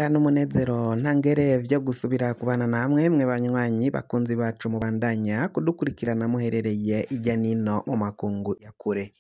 N'umunezero ntangere vyo gusubira kubana namwe mwe banywanyi bakunzi bacu mubandanya kudukurikirana muherereye irya nino mu makungu ya kure.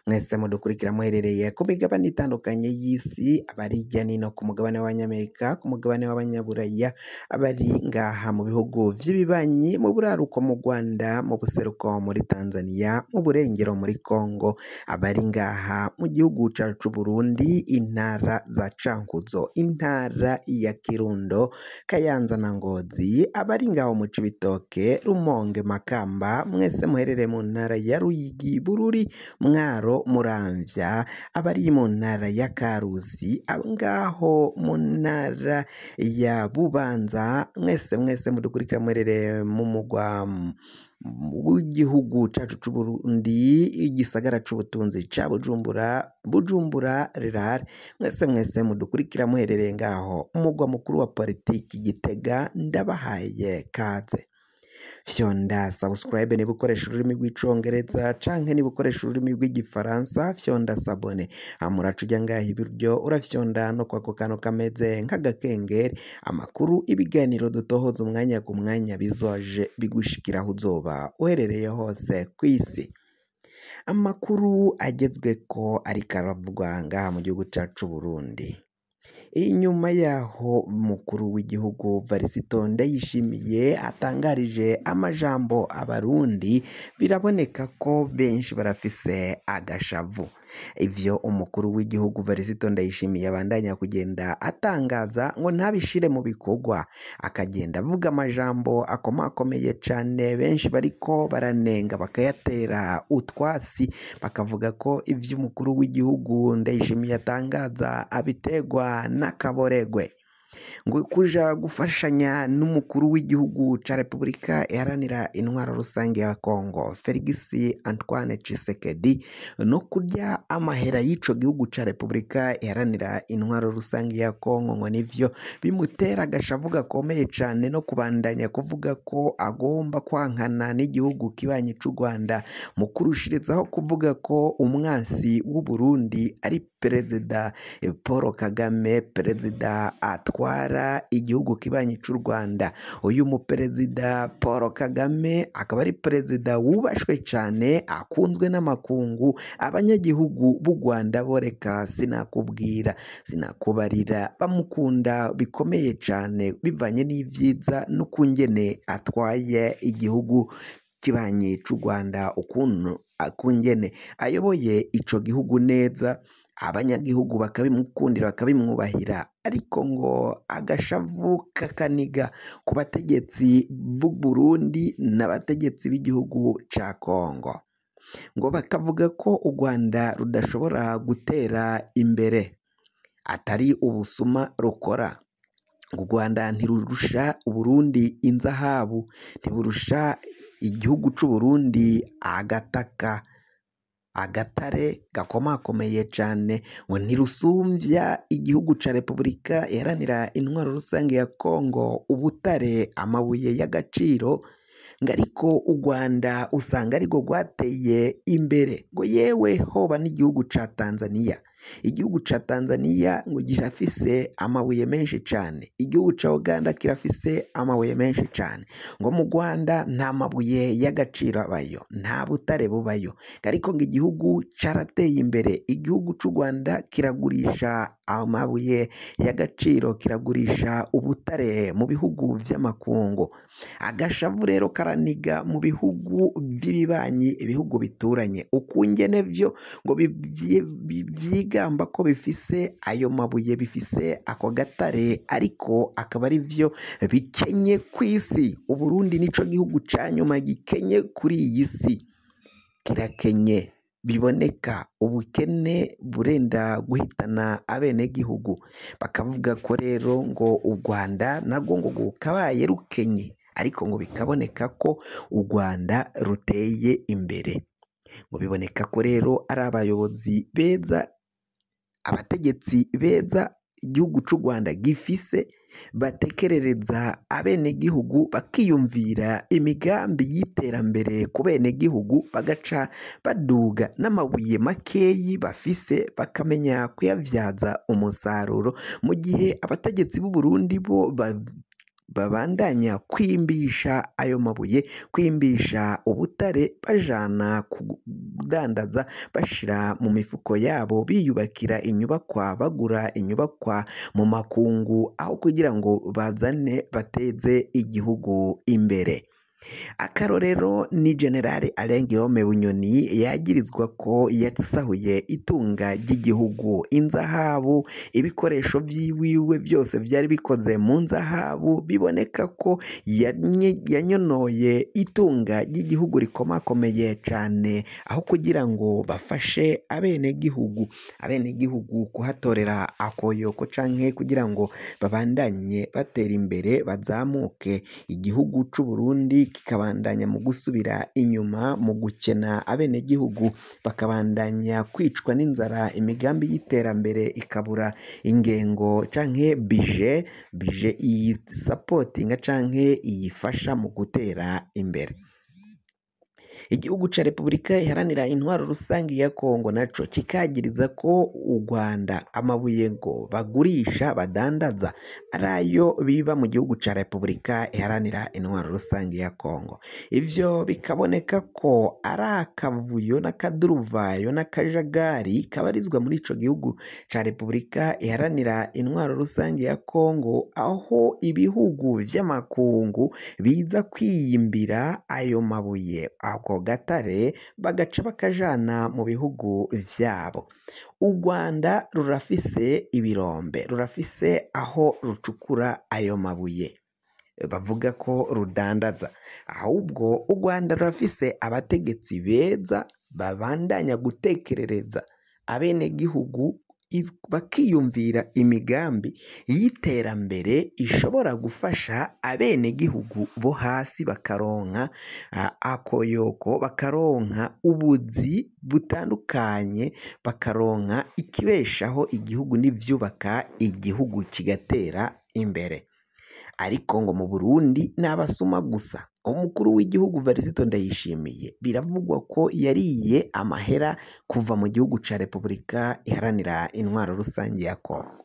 Mwese mudukurikira muherereye ku migabane itandukanye y'isi, abari irya nino ku mugabane w'Abanyamerika, ku mugabane w'Abanyaburaya, abari ngaha mu bihugu vy'ibibanyi, mu buraruko mu Rwanda, mu buseruko muri Tanzania, mu burengero muri Congo, abari ngaha mu gihugu cacu c'Uburundi, intara za Cankuzo, intara ya Kirundo, Kayanza na Ngozi, abari ngaho mu Cibitoke, Rumonge, Makamba, mwese muherereye mu ntara ya Ruyigi, Bururi, Mwaro, Muramvya, abari mu ntara ya Karusi, ngaho mu ntara ya Bubanza, mwese mwese mudukurikira muherereye mu mugwa w'igihugu cacu c'Uburundi, igisagara c'ubutunzi ca Bujumbura, Bujumbura rirare, mwese mwese mudukurikira muherereye ngaho umugwa mukuru wa politiki Gitega, ndabahaye kaze. Fyonda subscribe niba ukoresha ururimi rw'icongereza canke niba ukoresha ururimi rw'igifaransa, fyonda s'abonner. Hama uraca uja ngaha iburyo urafyonda no kwako kantu kameze nk'agakengeri, amakuru ibiganiro dutohoza umwanya ku mwanya bizoje bigushikira aho uzoba uherereye hose kw'isi. Amakuru agezweko ariko aravugwa ngaha mu gihugu cacu c'Uburundi. Inyuma yaho umukuru w'igihugu Varisito Ndayishimiye atangarije amajambo abarundi, biraboneka ko benshi barafise agashavu. Ivyo umukuru w'igihugu Varisito Ndayishimiye abandanya kugenda atangaza ngo ntabishire mu bikorwa, akagenda avuga amajambo akomakomeye cane, benshi bariko baranenga bakayatera utwasi, bakavuga ko ivyo umukuru w'igihugu Ndayishimiye atangaza abiterwa n'akaboregwe. Ngo kuja gufashanya n'umukuru w'igihugu ca Repubulika Iharanira Intwaro Rusange ya Congo Felix Antoine Tshisekedi, no kurya amahera y'ico gihugu ca Repubulika Iharanira Intwaro Rusange ya Congo, ngo nivyo bimutera agashavu gakomeye cane no kubandanya kuvuga ko agomba kwankana n'igihugu kibanyi c'u Rwanda, mu kurushirizaho kuvuga ko umwansi w'Uburundi ari Perezida Paul Kagame, perezida atwara igihugu kibanyi c'u Rwanda. Uyu muperezida Paul Kagame akaba ari perezida wubashwe cane, akunzwe n'amakungu, abanyagihugu b'u Rwanda boreka sinakubwira sinakubarira, bamukunda bikomeye cane bivanye n'ivyiza n'ukungene atwaye igihugu kibanyi c'u Rwanda, ukuntu akungene ayoboye ico gihugu neza, abanyagihugu bakabimukundira bakabimwubahira. Ariko ngo agashavu kakaniga ku bategetsi b'u Burundi n'abategetsi b'igihugu ca Congo, ngo bakavuga ko u Rwanda rudashobora gutera imbere atari ubusuma rukora. U Rwanda ntirurusha Uburundi inzahabu, ntiburusha igihugu c'Uburundi agataka, agatare gakomakomeye cane, ngo ntirusumvya igihugu ca Repubulika Iharanira Intwaro Rusange ya Congo ubutare, amabuye y'agaciro, ngo ariko u Rwanda usanga arirwo rwateye imbere, ngo yewe hoba n'igihugu ca Tanzania. Igihugu ca Tanzania ngo kirafise amabuye menshi cane, igihugu ca Uganda kirafise amabuye menshi cane, ngo mu Rwanda nta mabuye y'agaciro abayo, nta butare bubayo, ariko ngo igihugu carateye imbere. Igihugu c'u Rwanda kiragurisha amabuye y'agaciro, kiragurisha ubutare mu bihugu vy'amakungu. Agashavu rero karaniga mu bihugu vy'ibibanyi, ibihugu bituranye, ukungene vyo ngo vyigamba ko bifise ayo mabuye, bifise ako gatare, ariko akaba ari vyo bikenye kw'isi. Uburundi nico gihugu ca nyuma gikenye kuri iyi si, kirakenye biboneka, ubukene burenda guhitana abenegihugu. Bakavuga ko rero ngo u Rwanda narwo ngo rwakabaye rukenye, ariko ngo bikaboneka ko u Rwanda ruteye imbere. Ngo biboneka ko rero ari abayobozi beza, abategetsi beza. igihugu c'u Rwanda gifise, batekerereza abenegihugu bakiyumvira imigambi y'iterambere ku benegihugu, bagaca baduga n'amabuye makeyi bafise bakamenya kuyavyaza umusaruro, mu gihe abategetsi b'u Burundi bo babandanya kwimbisha ayo mabuye, kwimbisha ubutare, bajana kudandaza bashira mu mifuko yabo, biyubakira inyubakwa, bagura inyubakwa mu makungu, aho kugira ngo bazane bateze igihugu imbere. Akarorero ni General Alain Guillaume Bunyoni yagirizwa ko yasahuye itunga ry'igihugu, inzahabu, ibikoresho vyiwiwe vyose vyari bikoze mu nzahabu, biboneka ko yanyonoye itunga ry'igihugu rikomakomeye cane, aho kugira ngo bafashe abenegihugu kuhatorera akoyoko canke kugira ngo babandanye batera imbere bazamuke, igihugu c'u Burundi kikabandanya mu gusubira inyuma mu gukena, abenegihugu bakabandanya kwicwa n'inzara, imigambi y'iterambere ikabura ingengo canke bije iyisapotinga canke iyifasha mu gutera imbere. Igihugu ca Repubulika Iharanira Intwaro Rusangi ya Kongo naco kikagiriza ko u Rwanda amabuye ngo bagurisha badandaza ari ayo biba mu gihugu ca Repubulika Iharanira Intwaro Rusangi ya Kongo. Ivyo bikaboneka ko ari akavuyo n'akaduruvayo n'akajagari kabarizwa muri ico gihugu ca Repubulika Iharanira Intwaro Rusangi ya Kongo, aho ibihugu vy'amakungu biza kwiyimbira ayo mabuye ako gatare bagaca bakajana mu bihugu vyabo. U Rwanda rurafise ibirombe, rurafise aho rucukura ayo mabuye bavuga ko rudandaza, ahubwo u Rwanda rurafise abategetsi beza babandanya gutekerereza abenegihugu bakiyumvira imigambi y'iterambere ishobora gufasha abenegihugu bo hasi bakaronka akoyoko, bakaronka ubuzi butandukanye, bakaronka ikibeshaho igihugu n'ivyubaka igihugu kigatera imbere. Ariko ngo mu Burundi n'abasuma gusa. Umukuru w'igihugu Varisito Ndayishimiye biravugwa ko yariye amahera kuva mu gihugu ca Repubulika Iharanira Intwaro Rusangi ya Kongo.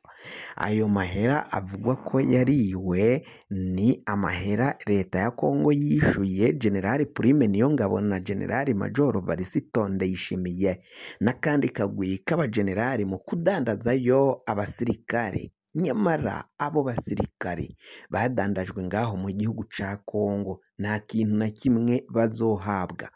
Ayo mahera avugwa ko yariwe ni amahera leta ya Kongo yishuye General Prime Niyongabo na General Major Varisito Ndayishimiye n'akandi kagwi k'abagenerali mu kudandazayo abasirikare. Nyamara abo basirikare badandajwe ngaho mu gihugu ca Kongo nta kintu na kimwe bazohabwa.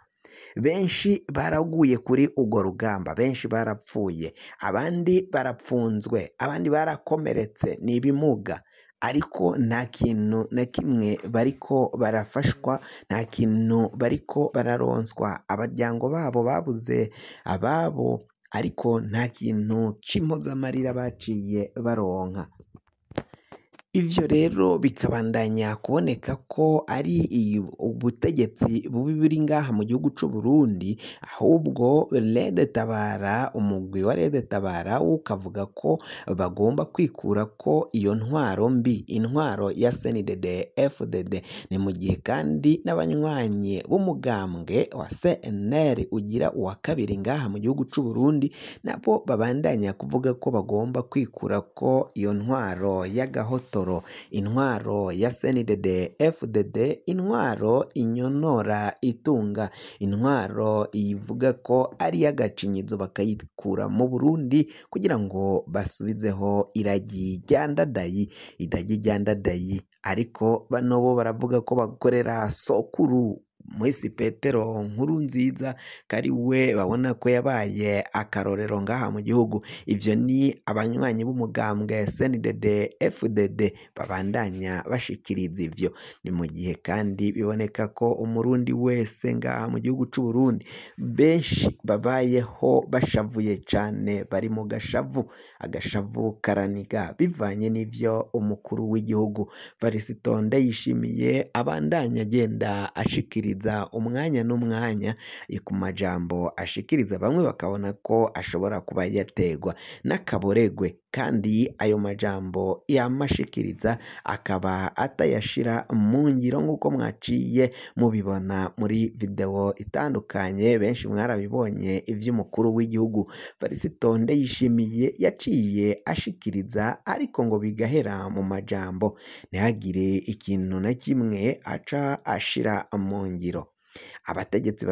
Benshi baraguye kuri urwo rugamba, benshi barapfuye, abandi barapfunzwe, abandi barakomeretse, ni ibimuga, ariko nta kintu na kimwe bariko barafashwa, nta kintu bariko bararonswa. Abaryango babo babuze ababo, ariko nta kintu c'impozamarira baciye baronka. Ivyo rero bikabandanya kuboneka ko ari ubutegetsi bubi buri ngaha mu gihugu c'u Burundi, ahubwo Rede Tabara, umugwi wa Rede Tabara ukavuga ko bagomba kwikura ko iyo ntwaro mbi, intwaro ya CNDD FDD. Ni mu gihe kandi n'abanywanyi b'umugambwe wa CNL ugira uwa kabiri ngaha mu gihugu c'u Burundi nabo babandanya kuvuga ko bagomba kwikura ko iyo ntwaro y'agahoto, intwaro ya CNDD FDD, intwaro inyonora itunga, intwaro ivuga ko ari y'agacinyizo, bakayikura mu Burundi kugira ngo basubizeho iragi rya Ndadaye, iragi rya Ndadaye. Ariko bano bo baravuga ko bakorera sokuru Mwisi Petero Nkurunziza, kari we babona ko yabaye akarorero ngaha mu gihugu. Ivyo ni abanywanyi b'umugambwe CNDD FDD babandanya bashikiriza ivyo. Ni mu gihe kandi biboneka ko umurundi wese ngaha mu gihugu c'u Burundi benshi babayeho bashavuye cane, bari mu gashavu, agashavu karaniga, bivanye n'ivyo umukuru w'igihugu Varisito Ndayishimiye abandanya agenda ashikiriza. ashikiriza umwanya n'umwanya ku majambo ashikiriza, bamwe bakabona ko ashobora kuba yategwa n'akaboregwe, kandi ayo majambo yamashikiriza akaba atayashira mu ngiro nk'uko mwaciye mubibona muri video itandukanye. Benshi mwarabibonye ivy'umukuru w'igihugu Varisito Ndayishimiye yaciye ashikiriza, ariko ngo bigahera mu majambo, ntihagire ikintu na kimwe aca ashira mu ngiro. Abategetsi